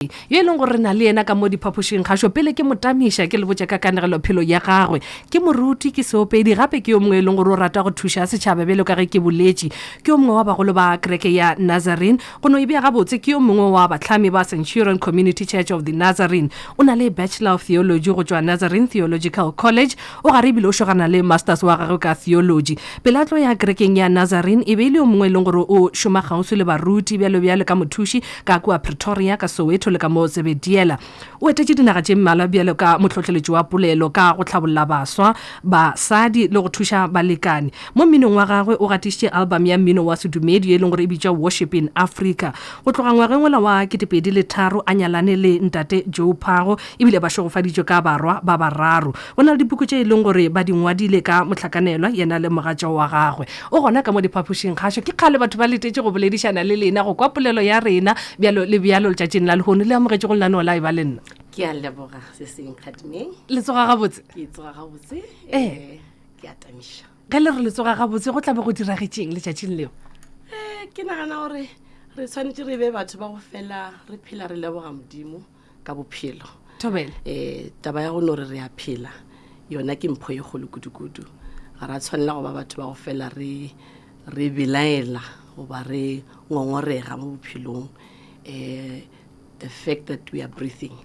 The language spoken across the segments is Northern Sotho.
Yo e leng gore re na le yena ka mo diphapošing kgašo pele ke mo tamiša ke le botša ka kanegelophelo ya gagwe. Ke moruti, ke seopedi gape ke yo mongwe e leng gore o rata go thuša setšhaba bjalo ka ge ke boletše. Ke yo mongwe wa bagolo ba kereke ya Nazarene. Go no e bea gabotse ke yo mongwe wa bahlami ba Centurion Community Church of the Nazarene. O na le Bachelor of Theology go tšwa Nazarene Theological College. O gare ebile o šogana le Masters wa gagwe ka Theology. Pele a tlo ya kerekeng ya Nazarene e be e le yo mongwe e leng gore o šoma kgauswi le baruti bjalo bjalo ka mothuši ka kua Pretoria, ka Soweto le ka mo Zebediela. O etetše dinaga tše mmalwa bjalo ka mohlohleletši wa polelo ka go hlabolla baswa, basadi le go thuša balekane. Mo mminong wa gagwe o gatišitše album ya mmino wa sedumedi ye e leng gore e bitšwa Worship in Africa. Go tloga ngwageng wola wa 2003 a nyalane le ntate Joe Phago ebile ba šegofaditšwe ka barwa ba bararo. Go na le dipuku tše e leng gore ba di ngwadile ka mohlakanelwa, yena le mogatša wa gagwe. O gona ka mo diphapošing kgašo. Ke kgale batho ba letetše go boledišana le lena, go kwa polelo ya rena, bjalo le bjalo letšatšing la lehono. Le amogetše go lenaneo la Eba le Nna. Ke a leboga se seng Kgadimeng. Le tsoga gabotse? Ke tsoga gabotse. Eh. Ke a tamiša. Ge le re le tsoga gabotse go tla be go diragetšeng letšatšing leo? Eh, ke nagana gore re tshwanetse re be batho ba go fela re phela re leboga Modimo. ka bophelo thobela um taba ya go no re re a phela yona ke mpho ye kgolo kudu-kudu ga ra tshwanela go ba batho ba go fela re re belaela goba re ngongorega mo bophelong um the fact that we are breathing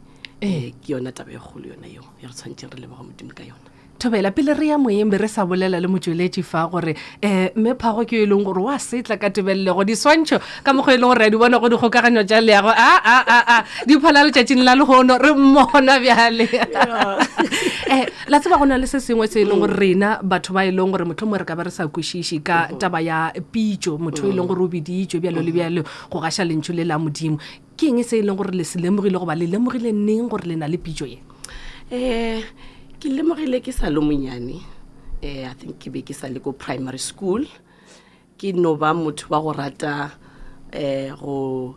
um ke yona taba e kgolo yona yeo e re tshwanetseng re leboga modimo ka yona Thobela, pele re ya moyeng be re sa bolela le motšweletši fa gore um mme Phago ke yo e leng gore wa setla ka tebelelego diswantšho ka mokgwa e leng gore re a di bona go dikgokaganyo tša leago a a a a di phala letšatšing la lehono re mmona bjale um la tseba go na le se sengwe se e leng gore rena batho ba e leng gore mohlomongwe re ka ba re sa kwešiše ka taba ya pitšo motho e leng gore o biditšwe bjalo le bjalo go gaša lentšu le la modimo Ke eng se e leng gore le se lemogile goba le lemogile neng gore le na le pitšo ye? Um ke lemogile ke sa le monyane um I think ke be ke sa le ko primary school ke no ba motho wa go rata um go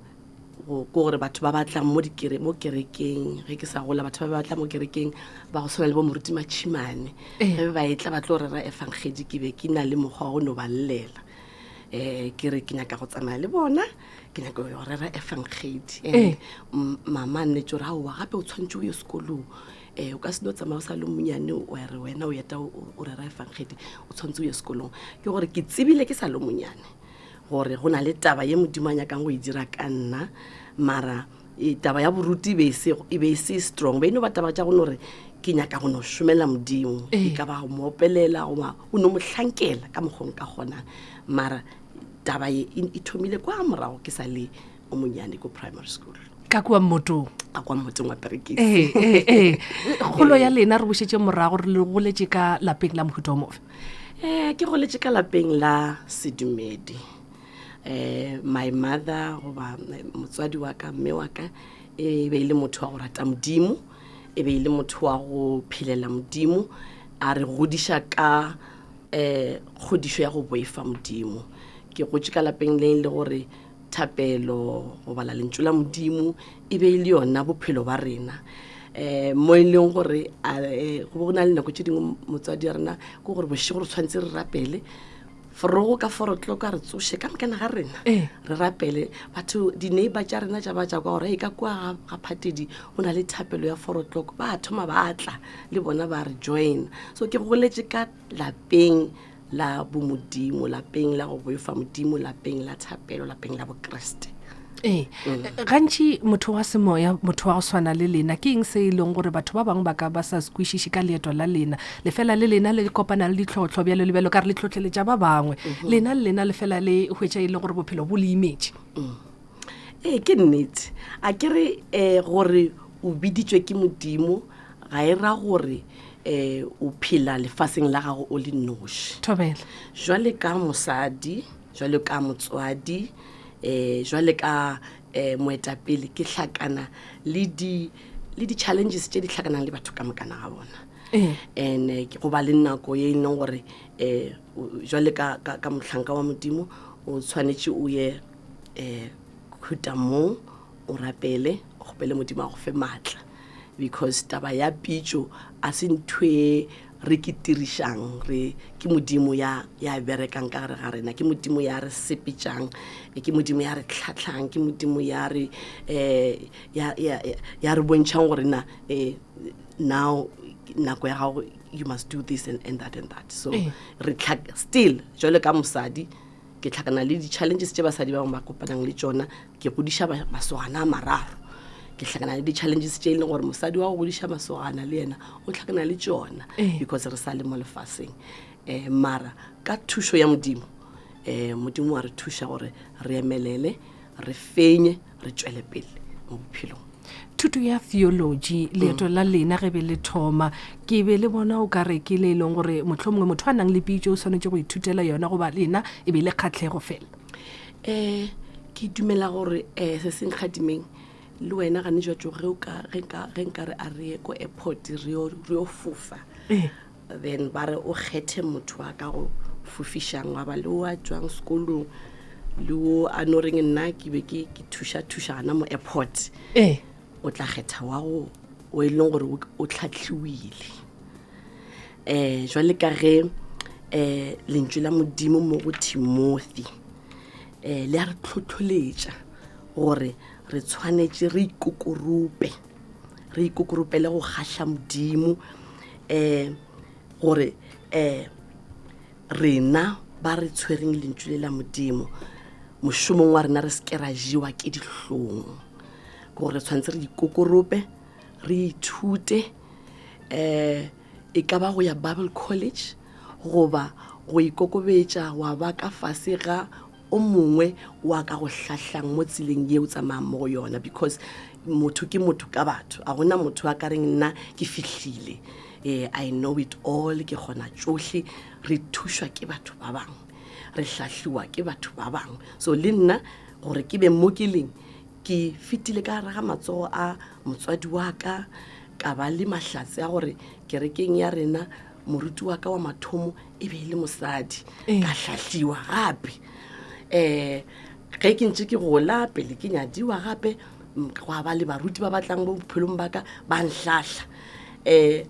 go ko gore batho ba batlang mo dikere mo kerekeng ge ke sa gola batho ba batla mo kerekeng ba go tshwana le bo moruti Machimane ge ba etla ba tlo rera efangedi ke be ke na le mokgwa wa go no ba llela um ke re ke nyaka go tsamaya le bona ke nyaka go rera efangedi and mama nnetse gore aowa gape o tshwanetse o ye sekolong um o ka se no tsamaya o sa le monyane wa re wena o eta o rera efangedi o tshwanetse o ye sekolong ke gore ke tsebile ke sa le monyane gore go na le taba ye modimo a nyakang go e dira ka nna mara e, taba ya boruti e e be e se strong be e no ba taba tša go no re ke nyaka go no šomela modimo e ka ba go mo opelela goba o no mo hlankela ka mokgong ka kgonang mara taba ye e, e thomile kwa morago ke sa le o monyane ko primary school ka kua mmotong ka kwa mmotong wa perekisi ee ee ee kgolo ya lena re bošetše morago re le goletše ka lapeng la mohuta o mofe um ke goletše ka lapeng la sedumedi um my mother goba eh, motswadi wa ka mme wa ka e be e le motho wa go rata modimo e be e le motho wa go phelela modimo a re godiša ka um kgodišo ya go boifa modimo ke gotše ka lapeng le le gore thapelo go bala lentšu la modimo e be e le yona bophelo ba rena um mo e leng gore eh, go bo go na le nako tše dingwe motswadi wa rena ke gore bošego re tshwanetse re rapele forogo ka four o'clock a re tsoše ka mokana ga rena Ee. re rapele batho di-neighbor tša rena tša ba tša kwa gore e ka kua ga- ga phatedi go na le thapelo ya four o'clock ba thoma ba tla le bona ba re join so ke goletše ka lapeng la bomodimo lapeng la go boifa modimo lapeng la thapelo lapeng la bokreste ee gantši motho wa semoya motho wa go swana le lena ke eng se e leng gore batho ba bangwe ba ka ba sa se kwešiše ka leeto la lena lefela le lena le kopana le ditlhohlo bjalo le bjalo ka re le tlhohleletša ba bangwe lena le lena lefela le hwetša e le gore bophelo bo le imetše ee ke nnete a ke re um gore o biditšwe ke modimo ga e ra gore um o phela lefaseng la gago o le noši thobela jwale ka mosadi jwale ka motswadi um jwale ka um moetapele ke hlakana le di le di-challenges tše di hlakanang le batho ka mokana ga bona and eh, ke go ba le nako ye e leng gore um jwale ka, ka, ka mohlanka wa modimo o tshwanetše o ye um khuta mong o rapele o kgopele modimo a go fe maatla because taba ya pitšo a se ntho e re ke tirišang re ke modimo ya ya berekang ka gare ga rena ke modimo ya re sepetšang eh, ke modimo ya re tlhatlhang ke modimo ya re um ya, ya, ya re bontšhang gore na um now nako ya gago you must do this and, and that and that so eh. re still jalo ka mosadi ke tlhakana le di-challenges tše basadi ba bangwe ba kopanang le tšona ke godiša masogana a mararo ke hlakana le di-challenges tše e leng gore mosadi wa go godiša masogana le yena o hlakana le tšona eh. because re sa le mo lefaseng um mara ka thušo ya modimo um modimo wa re thuša gore re emelele re fenye re tšwele pele mo bophelong thuto ya theology leeto la lena ge be le thoma ke be le bona o ka re ke le e leng gore motlho mongwe motho a nang le pitso o swanetše go ithutela yona goba lena e be le kgatlhego fela um ke dumela gore um se seng kgadimeng le wena gane jwa tso ge nka re a re ye ko airport re yo fofa eh. Then ba re o kgethe motho a ka go fofišang wa ba le o a tšwang sekolong le o a no reng nna ke be ke ke thuša thuša gana mo airport ee o tla kgetha wa go o e leng gore o tlhatlhiwile um jwale ka ge um lentšu la modimo mo go timothy um le a re tlhotlholetša gore re tshwanetše re ikokorope re ikokoropele go kgahla modimo um gore um rena ba re tshwereng lentšu le la modimo mošomong wa rena re seke ra jewa ke dihlong ke gore re tshwanetse re ikokorope re ithute um e ka ba go ya bible college goba go ikokobetša wa ba ka fase ga o mongwe wa ka go hlahlang mo tseleng ye o tsamayang mo go yona because motho ke motho ka batho a gona motho a ka reng nna ke fihlile um i know it all ke kgona tšohle re thušwa ke batho ba bangwe re hlahliwa ke batho ba bangwe so le nna gore ke be mo ke leng ke fetile ka gare ga matsogo a motswadi wa ka ka ba le mahlatse a gore kerekeng ya rena moruti wa ka wa mathomo e be e le mosadi ee. ka hlahliwa gape um ge ke ntse ke gola pele ke nyadiwa gape gwa ba le baruti ba batlang mo bophelong ba ka ba nhlahla um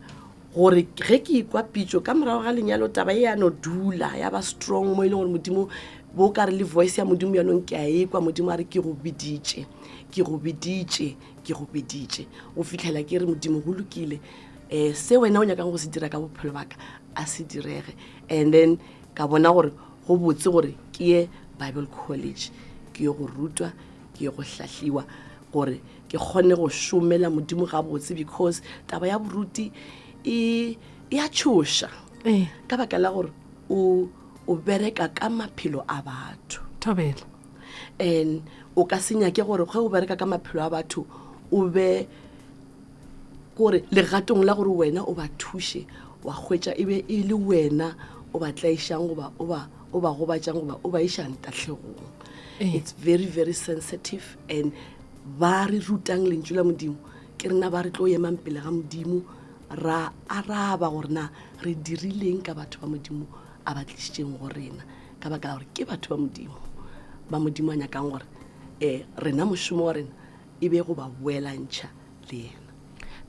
gore ge ke ikwa pitso ka morago ga lenyalo taba e ya no dula ya ba strong mo e leng gore modimo bo ka re le voice ya modimo yanong ke a ekwa modimo a re ke go biditše ke go biditše ke go biditše go fitlhela ke re modimo go lokile um se wena o nyakang go se dira ka bophelo baka a se direge and then ka bona gore go botse gore ke ye bible college ke ye go rutwa ke ye go hlahliwa gore ke kgone go šomela modimo gabotse because taba ya boruti e e a tšhoša ee. ka baka la gore o o bereka ka maphelo a batho thobela and o ka se nyake gore ge o bereka ka maphelo a batho o be Kore legatong la gore wena o ba thuše, wa hwetša e be e le wena o ba tlaišang goba o ba o ba gobatšang goba o ba išang tahlegong. Ee. It's very very sensitive and ba re rutang lentšu la Modimo ke rena ba re tlo emang pele ga Modimo ra araba gore na re dirileng ka batho ba Modimo a ba tlišitšeng go rena ka baka la gore ke batho ba Modimo ba Modimo a nyakang gore um rena mošomo wa rena e be go ba boelantšha le yena.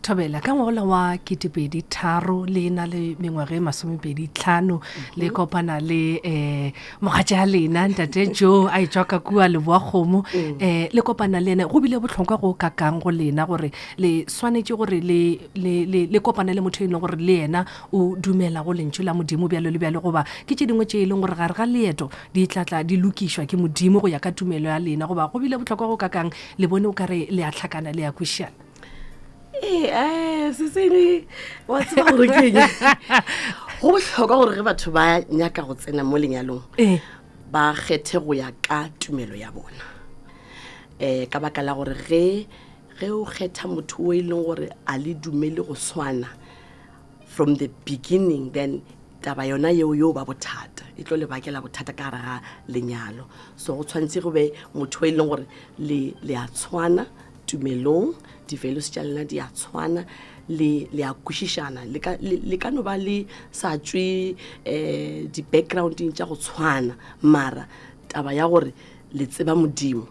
Thobela, ka ngwagola wa 2003 le na le mengwaga e 25 le kopana le um mogatša lena ntate Joe a etšwa ka kua Leboakgomo um le kopana le yena go bile bohlokwa go kakang go lena gore le swanetše gore le, le, le, le kopane le motho e leng gore le yena o dumela go lentšu la Modimo bjalo le bjalo goba ke tše dingwe tše e leng gore gare ga leeto di tla tla di lokišwa ke Modimo go ya ka tumelo ya lena goba go bile bohlokwa go kakang Le bone o ka re le a hlakana, le a kwešišana? Ee, eh, se sengwe wa tseba gore ke eng? Go bohlokwa gore ge batho ba nyaka go tsena mo lenyalong Ee. ba kgethe go ya ka tumelo ya bona. Um ka baka la gore ge ge o kgetha motho o e leng gore a le dumele go swana from the beginning then taba yona yeo yo ba bothata e tlo le bakela bothata ka gare ga lenyalo so go tshwanetse go be motho e leng gore le le a tshwana tumelong di-values tša lena di a tshwana le le a kwešišana le ka le ka no ba le sa tšwe um di-backgrounding tša go tshwana mara taba ya gore le tseba modimo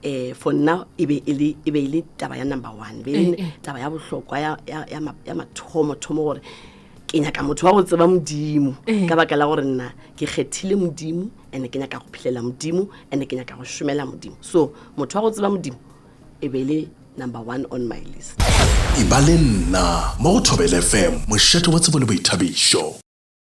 eh for nna e be e le e be e le taba ya number one be e le eh, eh. taba ya bohlokwa ya ya ya mathomo thomo gore Ke nyaka motho wa go tseba Modimo, ka baka la gore nna ke kgethile Modimo, and ke nyaka go phelela Modimo, and ke nyaka go šomela Modimo. So motho wa go tseba Modimo e be e le number one on my list. E ba le nna mo go Thobela FM, mošate wa tsebo le boithabišo.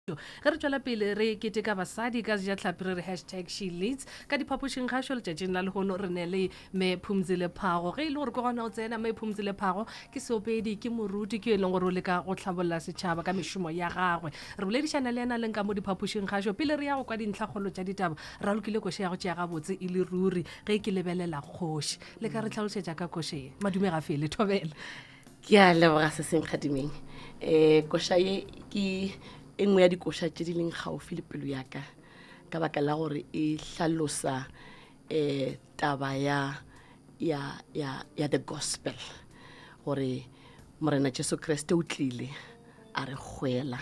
Ge re tšwela pele re keteka basadi ka sejatlhapi re re hashtag she leads ka diphapošing gašo letšatšing la lehono re ne le me Phumzile Phago. Ge e le gore ke gona o tsena, me Phumzile Phago ke seopedi, ke moruti, ke yo e leng gore o leka go hlabolla setšhaba ka mešomo ya gagwe. Re boledišana le yena leng ka mo diphapošing gašo pele re ya go kwa dintlhakgolo tša ditaba. Ralokile koše ya go tšea gabotse e le ruri ge ke lebelela kgoši. Le ka re hlalošetša ka koše ye? Madume ga fele, thobela. Ke a leboga se seng kgadimeng. Um koša ye ke e nngwe ya dikoša tše di leng gaufi le pelo ya ka, ka baka la gore e hlalosa um taba ya, ya, ya, ya the gospel, gore Morena Jesu Kriste o tlile a re hwela,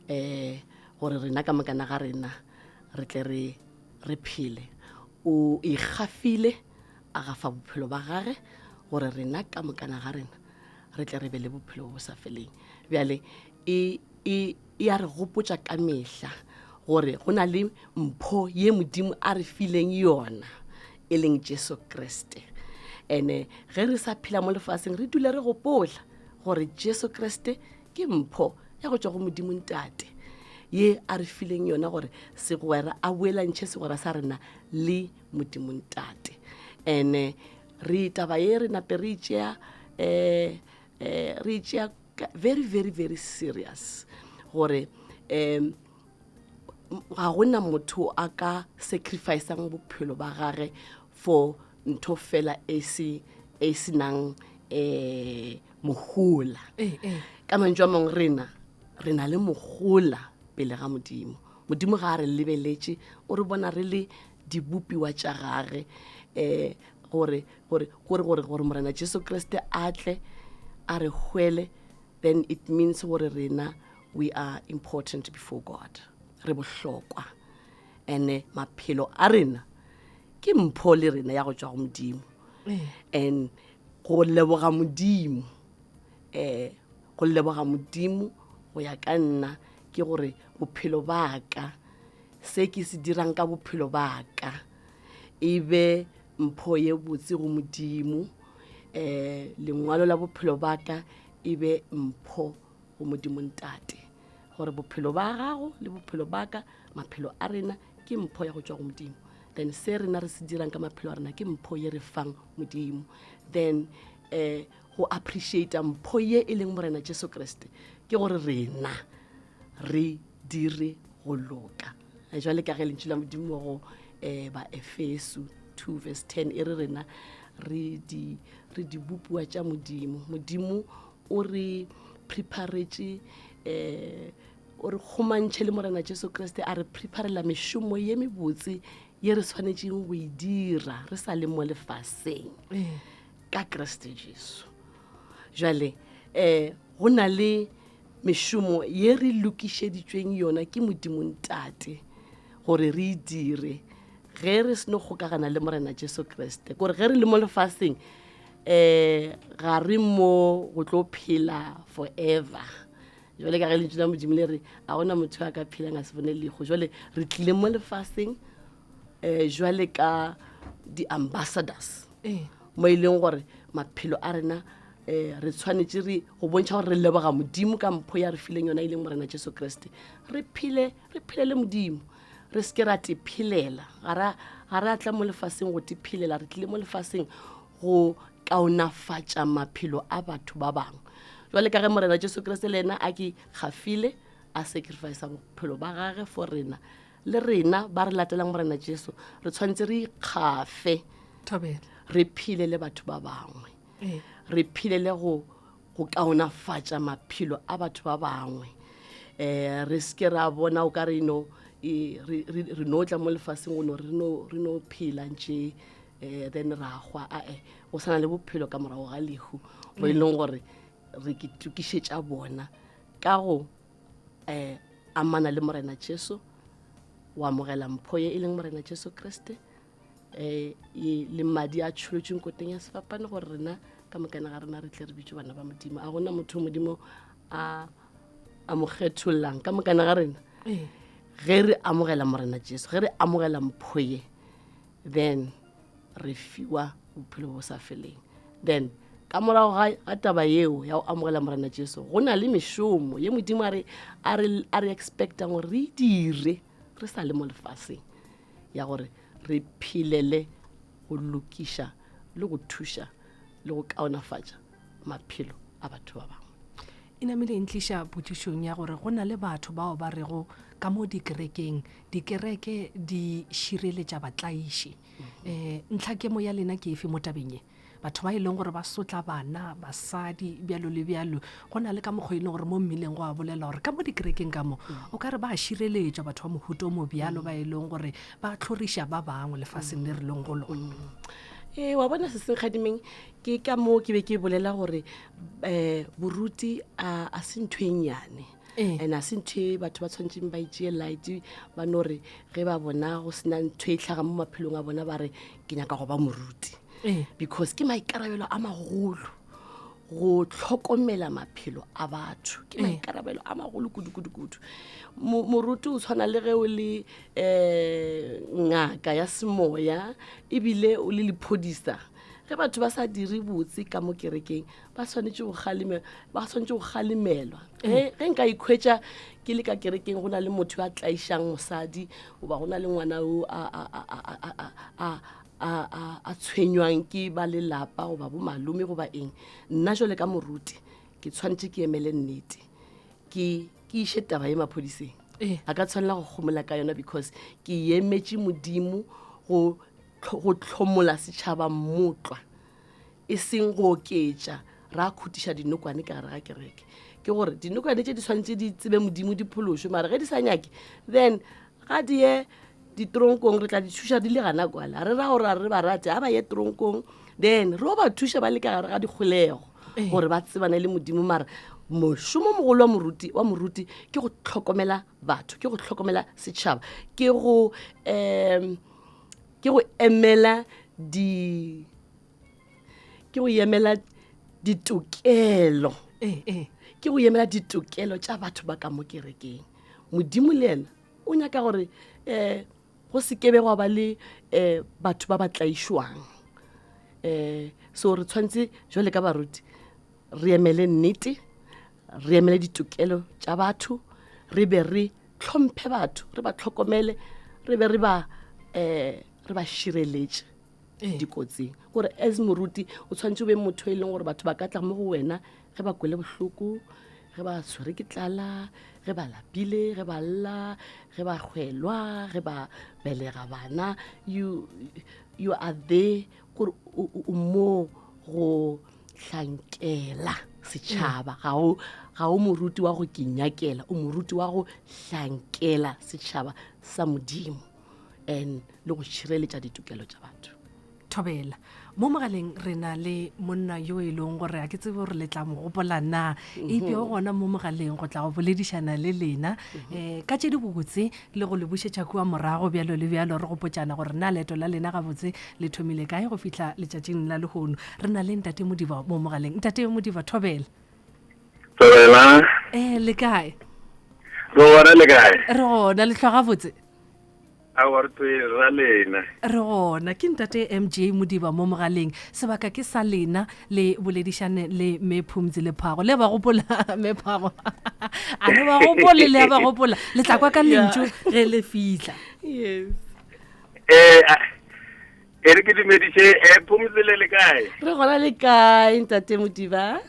um gore rena ka mokana ga rena re tle re, re phele. O ikgafile a gafa bophelo ba gage gore rena ka mokana ga rena re tle re be le bophelo bo bo sa feleng. Bjale e, e, e a re gopotša ka mehla gore go na le mpho ye Modimo a re fileng yona, e leng Jesu Kriste. Ene ge re sa phela mo lefaseng re dule re gopola gore Jesu Kriste ke mpho ya go tšwa go Modimo Ntate ye a re fileng yona gore segwera a boelantšhe segwera sa rena le Modimo Ntate. Ene re taba ye re nape re tšea eh, eh, re tšea very very very serious gore um ga gona motho a ka sacrificang bophelo ba gage for ntho fela e se e senang eh mohola. Ka mantšu a mangwe rena re na le mohola pele ga Modimo. Modimo ga a re lebeletše, o re bona re le dibopiwa tša gage, eh gore gore gore gore gore Morena Jesu Kriste a tle a re hwele, then it means gore rena we are important before God, re bohlokwa, and maphelo a rena ke mpho le rena ya go tšwa go Modimo. And go leboga Modimo, eh go leboga Modimo go ya ka nna ke gore bophelo ba ka, se ke se dirang ka bophelo ba ka e be mpho ye botse go Modimo, eh lengwalo la bophelo ba ka e be mpho go Modimo Ntate, gore bophelo ba gago le bophelo ba ka, maphelo a rena ke mpho ya go tšwa go Modimo. Then se rena re se dirang ka maphelo a rena ke mpho ye re fang Modimo. Then eh go appreciate mpho ye e leng Morena Jesu Kriste ke gore rena re dire go loka. Jwale ka ge lentšu la Modimo go eh ba Efeso 2 verse 10 e re rena re di re dibopiwa tša Modimo. Modimo o re preparetše eh o re kgomantšhe le Morena Jesu Kriste, a re preparela mešomo ye mebotse ye re swanetšeng go e dira re sa le mo lefaseng ka Kriste Jesu. Jwale eh go na le mešomo ye re lokišeditšweng yona ke Modimo Ntate gore re e dire ge re seno kgokagana le Morena Jesu Kriste. Kore ge re le mo lefaseng eh ga re mo go tlo phela forever. Jwale ka ge lentšu la Modimo le re a gona motho a ka phelang a se bone lehu. Jwale re tlile mo lefaseng eh jwale ka di-ambassadors mo e leng gore maphelo a rena eh re tshwanetse re go bontšha gore re leboga Modimo ka mpho ya re fileng yona e leng Morena Jesu Kriste. Re phele, re phele le Modimo, re seke ra tephelela. Ga ra, ga ra tla mo lefaseng go tephelela, re tlile mo lefaseng go kaonafatša maphelo a batho ba bangwe. Jwale ka ge Morena Jesu Kriste le yena a ke gafile, a sacrifice bophelo ba gage for rena, le rena ba re latelang Morena Jesu re tshwanetse re ikgafe, re phele le batho ba bangwe, re phelele go go kaonafatša maphelo a batho ba bangwe. Eh re seke ra bona o ka re no e, re, re, re no tla mo lefaseng go no re no re no phela ntše, eh then ra hwa. Ae, go sana le bophelo ka morago ga lehu bo e leng gore re ke tokišetša bona ka go eh amana le Morena Jesu, wa amogela mpho ye e leng Morena Jesu Kriste, eh e le madi a tšholotšweng koteng ya sefapano gore rena ka mokana ga rena re tle re bitšwe bana ba Modimo. A gona motho Modimo a a mo kgethollang ka mokana ga rena ge re amogela morena jesu ge re amogela mpho ye then re fiwa bophelo bo sa feleng then ka morago ga taba yeo ya go amogela morena jesu go na le mešomo ye modimo a re expectang gore re e dire re sa le mo lefaseng ya gore re phelele go lokiša le go thuša le go kaonafatša maphelo a batho ba bangwe. E namile e ntliša potšišong ya gore go na le batho bao ba rego ka mo dikerekeng, dikereke di šireletša batlaiši. Um ntlhakemo ya lena ke efe mo tabeng ye? Batho ba e leng gore ba sotla bana, basadi, bjalo le bjalo. Go na le ka mokgwa e leng gore mo mmileng go a bolela gore ka mo dikerekeng ka mo, o ka re ba šireletšwa batho ba mohuta o mo bjalo ba e leng gore ba tlhoriša ba bangwe lefaseng le re leng go lona. Ee, wa bona se senkgadimeng ke ka moo ke be ke bolela gore um boruti a a se ntho e nnyane Ee. and a se ntho e batho ba tshwanetseng ba itšee light ba no re ge ba bona go sena ntho e tlhaga mo maphelong a bona ba re ke nyaka go ba moruti Ee. because ke maikarabelo a magolo go tlhokomela maphelo a batho ke Ee. maikarabelo a magolo kudu-kudu-kudu moruti o tshwana le ge o le um ngaka ya semoya ebile o le lephodisa ge batho ba sa dire botse ka mo kerekeng ba swanetše go kgaleme ba swanetše go kgalemelwa ge ge nka ikhwetša ke le ka kerekeng go na le motho a tlaišang mosadi goba go na le ngwana o a a a a a a a a a a tshwenywang ke ba lelapa goba bo malome goba eng nna jwale ka moruti ke tshwanetše ke emele nnete ke ke iše taba ye maphodiseng Ee. a ka tshwanela go gomola ka yona because ke emetše modimo go go hlomola setšhaba mmotlwa e seng go oketša ra khutiša dinokwane ka gare ga kereke ke gore dinokwane tše di tshwanetse di tsebe modimo di phološwe mara ge di sa nyake then ga di ye ditronkong re tla di thuša di le gana kwala re ra gore a re ba rate ga ba ye tronkong then re o ba thuša ba le ka gare ga dikgolego gore ba tsebane le modimo mara mošomo mogolo wa moruti wa moruti ke go tlhokomela batho ke go tlhokomela setšhaba ke go um ke go emela di ke go emela ditokelo ee ee ke go emela ditokelo tša batho ba ka mo kerekeng modimo le yena o nyaka gore um go se kebe gwa ba le um batho ba ba tlaišwang um so re tshwanetse jwale ka baruti re emele nnete re emele ditokelo tša batho re be re tlhomphe batho re ba tlhokomele re be re ba um re ba šireletše dikotsing gore as moruti o tshwanetse o be motho e leng gore batho ba ka tla mo go wena ge ba kwele bohloko ge ba tshwere ke tlala ge ba lapile ge ba lla ge ba kgwelwa ge ba belega bana you, you are there gore o mo go hlankela setšhaba ga o ga o moruti wa go ke nyakela o moruti wa go hlankela setšhaba sa modimo and le go šireletša ditokelo tša batho thobela mo mogaleng re na le monna yo e leng gore a ke tsebe gore le tla mo gopola na eupša o gona mo mogaleng go tla go boledišana le lena um ka tše di botse le go le bušetša kua morago bjalo le bjalo re gopotšana gore na leeto la lena gabotse le thomile kae go fihla letšatšing la lehono. Re na le Ntate Modiba mo mogaleng. Ntate Modiba, thobela. Thobela. Eh, le kae? Re gona le kae? Re gona, le hlwa gabotse. Aowa re twe ra lena. Re gona, ke Ntate MJ Modiba mo mogaleng. Sebaka ke sa lena le boledišane le Me Phumzi le Phago. Le ba gopola Me Phago? A le ba gopole le a ba gopola. Le tla kwa ka lentšu ge le fihla. Yes. Eh, e re ke dumediše eh, Phumzile le kae? Re gona le kae Ntate Modiba?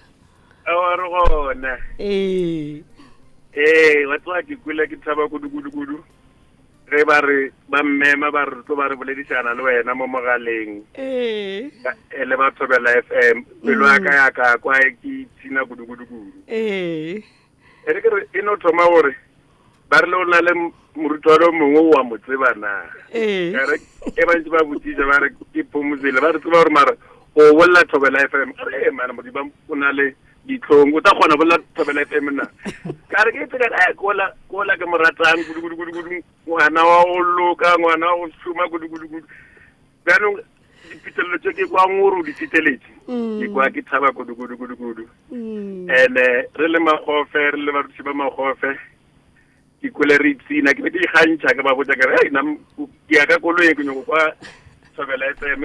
Aowa re gona. Ee. Ee, wa tseba ke kwele ke thaba kudu kudu kudu ge ba re ba mmema ba re tlo ba re boledišana le wena mo mogaleng Ee. E le ba Thobela FM pelo ya ka ya ka kwa e ke ipshina kudu kudu kudu. Ee. E re ke re e no thoma gore ba re le o na le morutwana o mongwe o a mo tseba na Ee. Ka re e bantse ba botsisa ba re ke phomozele ba re tseba gore mara o bolela Thobela FM ka re ee mana modiba o na le ditlhong o tla kgona bolela Thobela FM na ka re ke tseka eh kola kola ke mo ratang kudu kudu kudu kudu ngwana wa go loka ngwana wa go šoma kudu kudu kudu jaanong diphitlhelelo tse ke kwang gore o di fitlheletse ke kwa ke thaba kudu kudu kudu kudu and-e re le magofe re le barutiši ba magofe ke kwele re ipsina ke be ke ikgantšha ke ba botsa ke re hey nna ke ya ka koloing ke nyoko kwa Thobela FM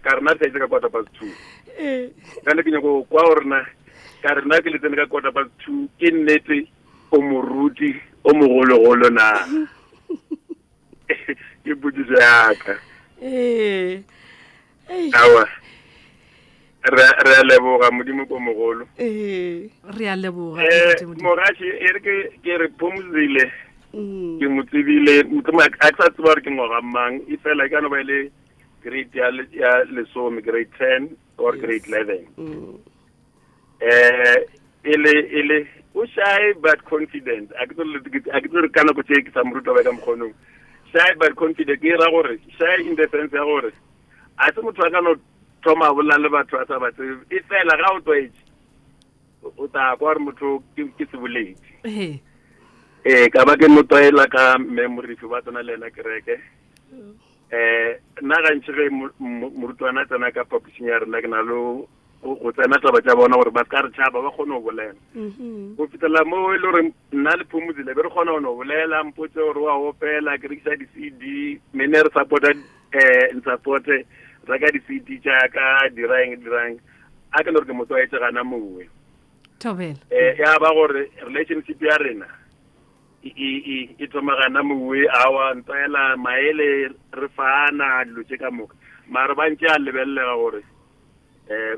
ka rena re ka quarter past 2 jale ke nyoko kwa gore na ka rena ke le tsene ka quarter past 2 ke nnete o moruti o mogologolo na ke potsiso yaka ee awa re re a leboga modimo ko mogolo ee re a leboga eh ntate Modimo. mogaši e re ke ke re phomozile Mm. ke mo tsebile motlhomong a ke sa tseba gore ke ngwaga mang e fela e ka no ba e le grade ya le- ya lesome grade 10 or grade 11 Mm. eh e le e le o shy but confident a ke tsebe le- a ke tsebe ka nako tse ke sa mo ruta ba ka mokgonong shy but confident ke ra gore shy in the sense ya gore a se motho a ka no thoma a bolela le batho a sa ba tsebe e fela ga o tlwaetse o tla kwa gore motho ke ke seboledi Ee. ee ka ba ke mo tlwaela ka mme morifi ba tsena le ena kereke eh nna gantši ge morutwana a tsena ka phapošing ya rena ke na le go tsena taba tša bona gore ba se ka re tšhaba ba kgone go bolela go fitlhela mo e le gore nna le phomozile be re kgona go no bolela mpotse gore wa opela ke rekisa di-c d mene re support-a um nsupporte reka di-c d tšaka dirang dirang a ke le gore ke mo tlwaetse gana mongwe thobela um ya ba gore relationship ya rena e, e, e, e thoma gana mongwe awa ntlwaela maele re fana dilo tše ka moka mare ba ntse a lebelelega gore um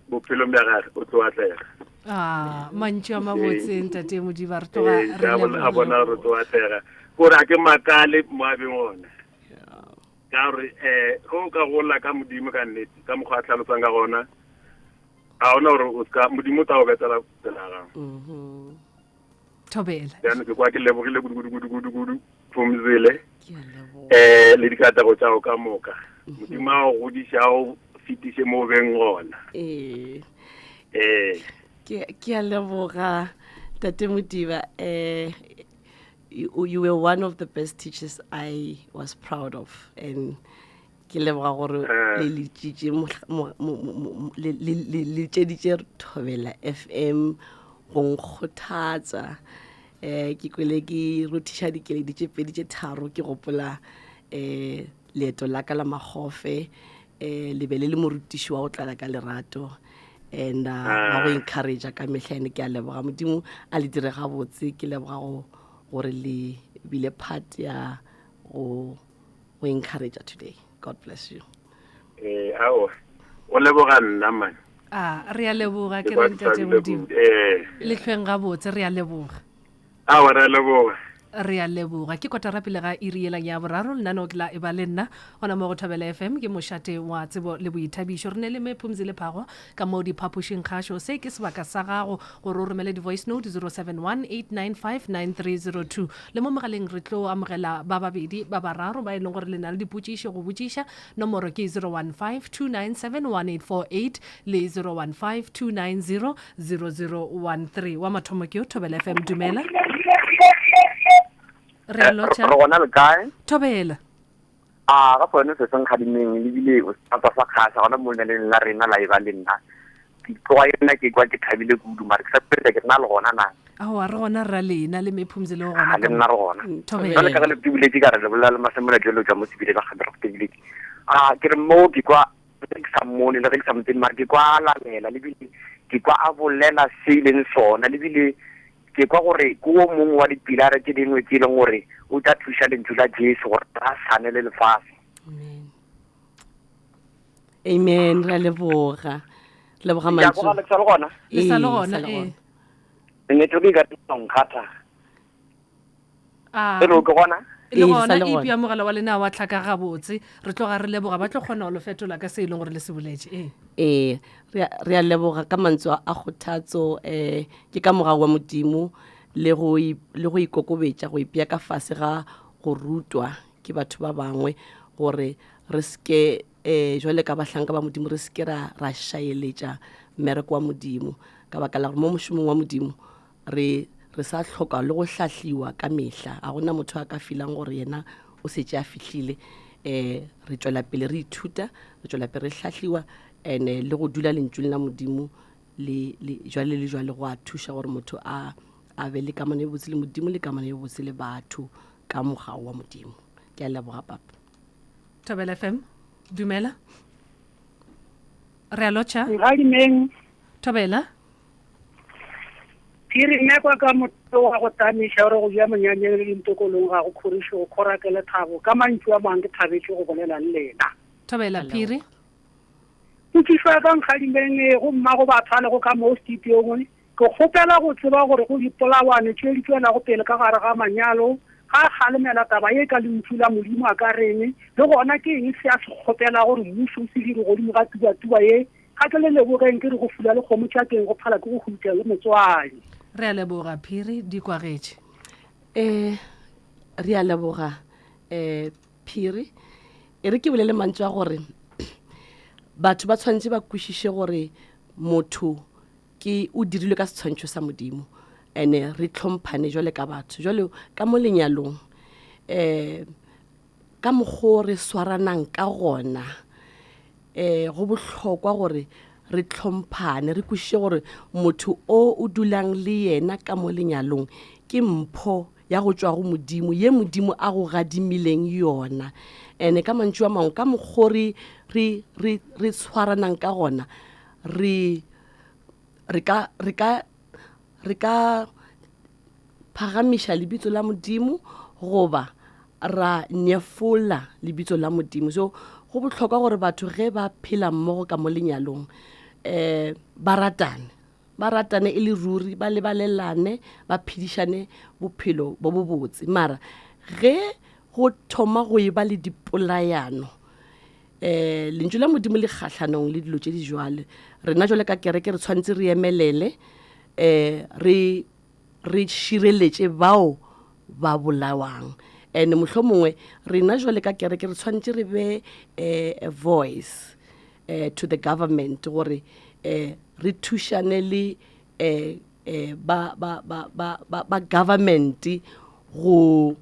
bophelong bja gage o tlo atlega a mantši a mabotse ntate modiba re tloga Ee, re a bona a bona leboga. gore o tlo atlega kore a ke makale mo a beng ona ka gore um ge o ka gola ka modimo ka nnete ka mokgwa a tlhalosang ka gona ga ona gore o ska modimo o tla go betela tsela ya gago Mhm. thobela jaanong ke kwa ke lebogile kudu kudu kudu kudu kudu phomzile Ke a leboga. um le dikatego tša go ka moka modimo a go godiša a go fetiše mo o beng gona Ee. ee ke ke a leboga tate modiba eh you, you were one of the best teachers i was proud of and ke leboga gore Eh. le letšitše mohla- mo- mo- mo- mo- le- le- le letšeditše thobela fm go nkgothatsa um ke kwele ke rothiša dikeledi tše pedi tše tharo ke gopola um leeto la ka la magofe um le be le le morutiši wa go tlala ka lerato and uh, wa go encouragea ka mehla ene ke a leboga modimo a le dire gabotse ke leboga go gore le bile part ya go go encouragea today god bless you ee ao o leboga nna man a re a leboga Ke ke kwa re ke ntate thabile modimo kudu. ee le hlweng gabotse re a leboga aowa re a leboga re a leboga ke kotara pele ga iri yela ya boraro lenaneo ke la e ba le nna gona mo go thobela fm ke mošate wa tsebo le boithabišo re ne le me phumzile phago ka mo diphapošing kgašo se ke sebaka sa gago gore o romele di-voice note 071 895 9302 le mo mogaleng re tlo amogela ba babedi ba bararo ba e leng gore le na le dipotšišo go botšiša nomoro ke 015 297 1848 le 015 290 0013 wa mathomo ke yo thobela fm dumela re a lotšha re gona le kae thobela a ga sone se seng gadimeng lebile o sata sa kgasa gona mo lenaneng la rena la e ba le nna ke tloga yona ke kwa ke thabile kudu mare ke sa pele ke rena le gona na aowa re gona rra lena le mephumzi le ga gona le nna re gona Thobela. jale ka ge le tebuletše ka re le bolela le masemola jalo jwa mo sebile ba gabe re go tebuletše a ke re moo ke kwa ge ke sa mmone le ge ke sa mo tsebe mare ke kwa a lamela lebile ke kwa a bolela se e leng sona lebile ke kwa gore ke o mongwe wa dipilara tse dingwe tse e leng gore o tla thuša lentšu la jesu gore a sane le lefase amen amen re a leboga Re leboga Ke a mantšu kwa le sa le gona Le sa le Ee, gona, sa le ee. gona. network e ka nkgatha A, e re o ke gona le Ee, le gona sa le e gona. pia mogala wa lena wa tlhaka gabotse re tloga re leboga ba tlo kgona go lo fetola ka se e leng gore le se boletše ee ee re a- re a leboga ka mantswe a kgothatso um ke ka morago wa modimo le go i- le go ikokobetša go ipea ka fase ga go rutwa ke batho ba bangwe gore re seke um jwale ka bahlanka ba modimo re seke ra ra šaeletša mmereko wa modimo ka baka la gore mo mošomong wa modimo re re sa hloka le go hlahliwa ka mehla a gona motho a ka filang gore yena o setse a fihlile. Um re tšwela pele re ithuta, re tšwela pele re hlahliwa and-e le go dula lentšung la Modimo le, le jwale le jwale go a thuša gore motho a a be le kamano e botse le Modimo le kamano e botse le batho ka mogau wa Modimo. Ke a leboga papa. Thobela FM, dumela. Re a lotšha. Nkgadimeng. Thobela. Phiri nna kwa ka motho wa go tamiša gore go ja monyanyeng le dintokolong ga go khoriše go khora ke lethabo ka mantšu a mang ke thabetše go bolela le lena. Thobela Phiri. Potšišo ya ka Nkgadimeng e go mmago batho a lego ka mo studiong ke kgopela go tseba gore go dipolawane tše di tšwelago pele ka gare ga manyalo ga a kgalemela taba ye ka lentšu la Modimo a ka reng le gona ke eng se a se kgopela gore mmušo o se dire godimo ga tubatuba ye Ga ke le lebogeng ke re go fula le kgomo tša teng go phala ke go hutša le motswadi. Re a leboga Phiri di kwagetše. Eh re a leboga eh Phiri. E re ke bolele mantšu a gore batho ba tshwanetse ba kwešiše gore motho ke o dirilwe ka setshwantšho sa Modimo ene re tlhomphane jwale ka batho jwale ka mo lenyalong eh ka mokgo re swaranang ka gona um go bohlokwa gore re hlomphane re kwešiše gore motho o o dulang le yena ka mo lenyalong ke mpho ya go tšwa go Modimo ye Modimo a go gadimileng yona. Ene ka mantšu a mangwe ka mokgo re re re re tshwaranang ka gona re re ka re ka re ka phagamiša lebitso la Modimo goba ra nyefola lebitso la Modimo. So go bohlokwa gore batho ge ba phela mmogo ka mo lenyalong um ba ratane, ba ratane e le ruri, ba lebalelane, ba phedišane bophelo bo bobotse. Mara ge go thoma go e ba le dipolayano um lentšu la Modimo le kgahlanong le dilo tše di jwale. Rena jwale ka kereke re tshwanetse re emelele um re re šireletše bao ba bolawang and mohlomongwe rena jwale ka kereke re tshwanetse re be eh, a voice eh, to the government gore eh, re thušane le eh, eh, ba, ba, ba, ba, ba, ba government go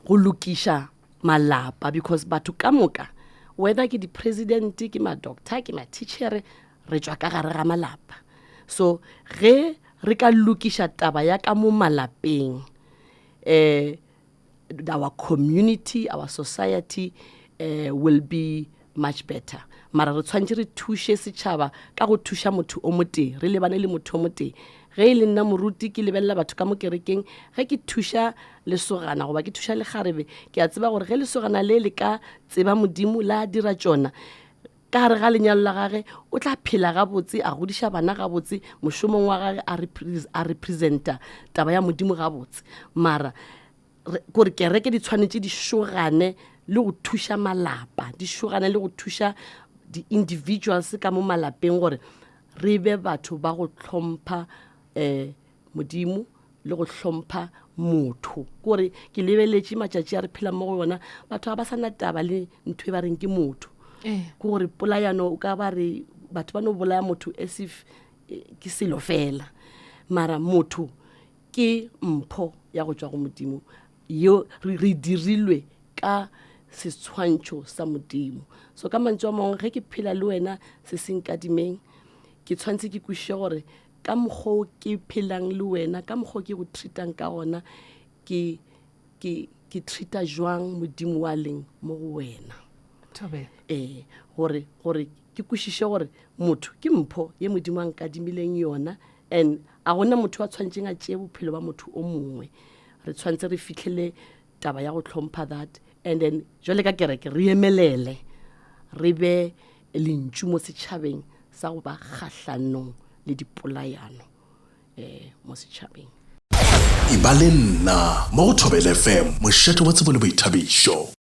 go lokiša malapa because batho ka moka whether ke di-president ke ma-doctor ke ma-teachere re tšwa ka gare ga malapa so ge re ka lokiša taba ya ka mo malapeng um our community our society uh, will be much better mara re tshwanetse re thuše setšhaba ka go thuša motho o motee re lebane le motho o motee ge e le nna moruti ke lebelela batho ka mo kerekeng ge ke thuša lesogana goba ke thuša lekgarebe ke a tseba gore ge lesogana le le ka tseba modimo la dira tšona Ka gare ga lenyalo la gage o tla phela gabotse, a godiša bana gabotse, mošomong wa gage a, a representa taba ya Modimo gabotse. Mara kore kereke di tshwanetše di šogane le go thuša malapa, di šogane le go thuša di-individuals ka mo malapeng gore re be batho ba go hlompha um Modimo le go hlompha motho. Kore ke lebeletše matšatši a re phelang mo go yona, batho ga ba sa na taba le ntho e ba reng ke motho. Eh. Ke gore polayano o ka ba re batho ba no bolaya motho as if eh, ke selo fela. Mara motho ke mpho ya go tšwa go Modimo yo re, re dirilwe ka setshwantšho sa Modimo. So ka mantšu a mangwe ge ke phela le wena se se nkadimeng ke tshwanetse ke kwešiše gore ka mokgwa o ke phelang le wena ka mokgwa o ke go treatang ka gona ke ke ke treata jwang modimo wa leng mo go wena Thobela. ee gore gore ke kwešiše gore motho ke mpho ye modimo a nkadimileng yona and a gona motho a tshwanetseng a tšee bophelo ba motho o mongwe re tshwanetse re fitlhele taba ya go hlompha that and then jwale ka kereke re emelele re be lentšu mo setšhabeng sa go ba kgahlanong le dipolayano um mo setšhabeng. E ba le nna mo go Thobela FM, mošate wa tsebo le boithabišo.